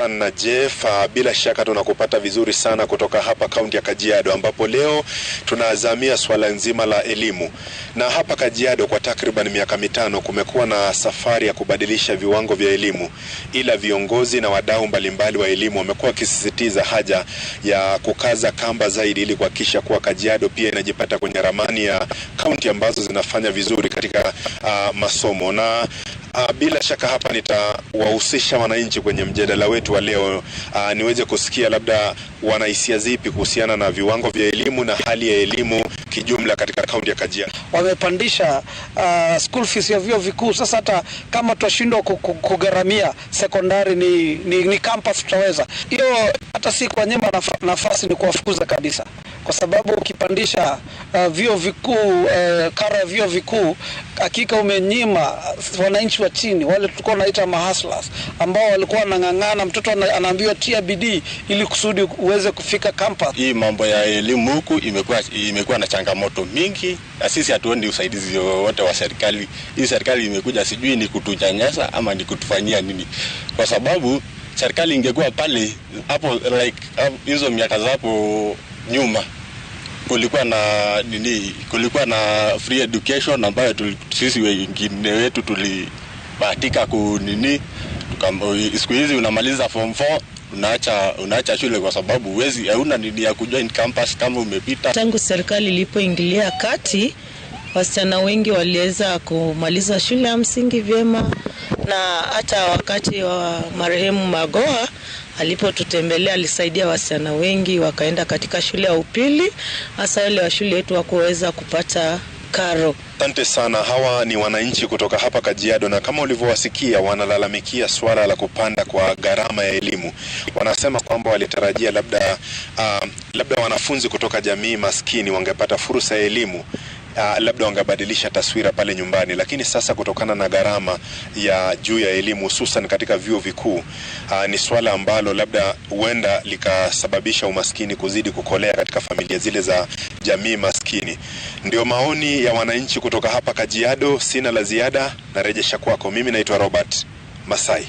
Na Jeff, bila shaka tunakupata vizuri sana kutoka hapa kaunti ya Kajiado ambapo leo tunazamia swala nzima la elimu. Na hapa Kajiado kwa takriban miaka 5 kumekuwa na safari ya kubadilisha viwango vya elimu, ila viongozi na wadau mbalimbali wa elimu wamekuwa wakisisitiza haja ya kukaza kamba zaidi ili kuhakikisha kuwa Kajiado pia inajipata kwenye ramani ya kaunti ambazo zinafanya vizuri katika masomo. Na bila shaka hapa nitawahusisha wananchi kwenye mjadala wetu wa leo, niweze kusikia labda wanahisia zipi kuhusiana na viwango vya elimu na hali ya elimu kijumla katika kaunti ya Kajiado. Wamepandisha school fees ya vyuo vikuu. Sasa hata kama tutashindwa kugharamia sekondari ni campus tutaweza. Hiyo hata si kwa nyima nafasi, ni kuwafukuza kabisa, kwa sababu ukipandisha vyuo vikuu, karo ya vyuo vikuu, hakika umenyima wananchi wa chini, wale tulikuwa tunaita mahustlers, ambao walikuwa wanang'ang'ana. Mtoto anaambiwa tia bidii ili kusudi uweze kufika campus. Hii mambo ya elimu huku imekuwa na changamoto mingi, na sisi hatuoni usaidizi wowote wa serikali. Hii serikali imekuja sijui ni kutunyanyasa ama ni kutufanyia nini, kwa sababu serikali ingekuwa pale hapo like hizo miaka za hapo nyuma, kulikuwa na nini, kulikuwa na free education ambayo sisi wengine wetu tulibahatika kunini. Siku hizi unamaliza form 4 unaacha shule kwa sababu huwezi, hauna nini ya kujoin campus kama umepita. Tangu serikali ilipoingilia kati, wasichana wengi waliweza kumaliza shule ya msingi vyema, na hata wakati wa marehemu Magoha alipotutembelea alisaidia wasichana wengi wakaenda katika shule ya upili, hasa wale wa shule yetu hawakuweza kupata karo. Asante sana. Hawa ni wananchi kutoka hapa Kajiado, na kama ulivyowasikia wanalalamikia swala la kupanda kwa gharama ya elimu. Wanasema kwamba walitarajia labda wanafunzi kutoka jamii maskini wangepata fursa ya elimu, labda wangebadilisha taswira pale nyumbani, lakini sasa kutokana na gharama ya juu ya elimu hususan katika vyuo vikuu, ni swala ambalo labda huenda likasababisha umaskini kuzidi kukolea katika familia zile za jamii maskini. Ndio maoni ya wananchi kutoka hapa Kajiado. Sina la ziada, narejesha kwako. Mimi naitwa Robert Masai.